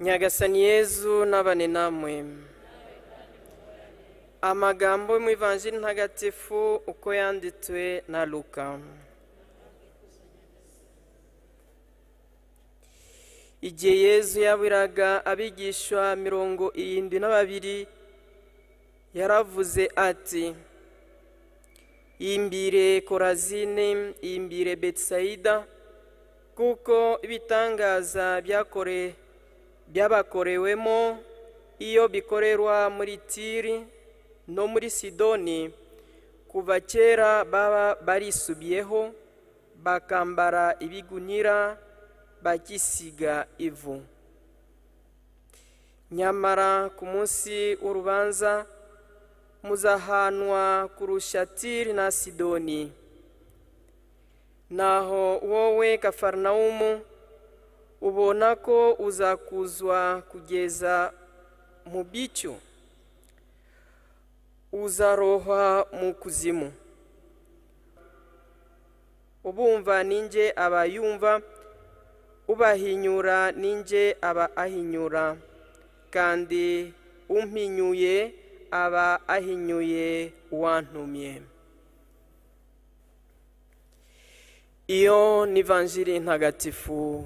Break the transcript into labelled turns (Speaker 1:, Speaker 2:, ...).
Speaker 1: Nyagasani Yezu nabane namwe. Amagambo mu Ivanjiri ntagatifu uko yanditswe na Luka. Igihe Yezu yabwiraga abigishwa 72 yaravuze ati: Imbire Korazini, imbire Betsaida, kuko ibitangaza byabakorewemo iyo bikorerwa muri Tiri no muri Sidoni, kuva kera baba barisubiyeho bakambara ibigunira bakisiga ivu. Nyamara ku munsi w'urubanza muzahanwa kurusha Tiri na Sidoni. Naho wowe Kafarnaumu, ubona ko uzakuzwa kugeza mu bicu, uzarohwa mu kuzimu. Ubumva ninjye aba yumva, ubahinyura ninjye aba ahinyura, kandi umpinyuye aba ahinyuye uwantumye. Iyo ni Ivanjiri ntagatifu.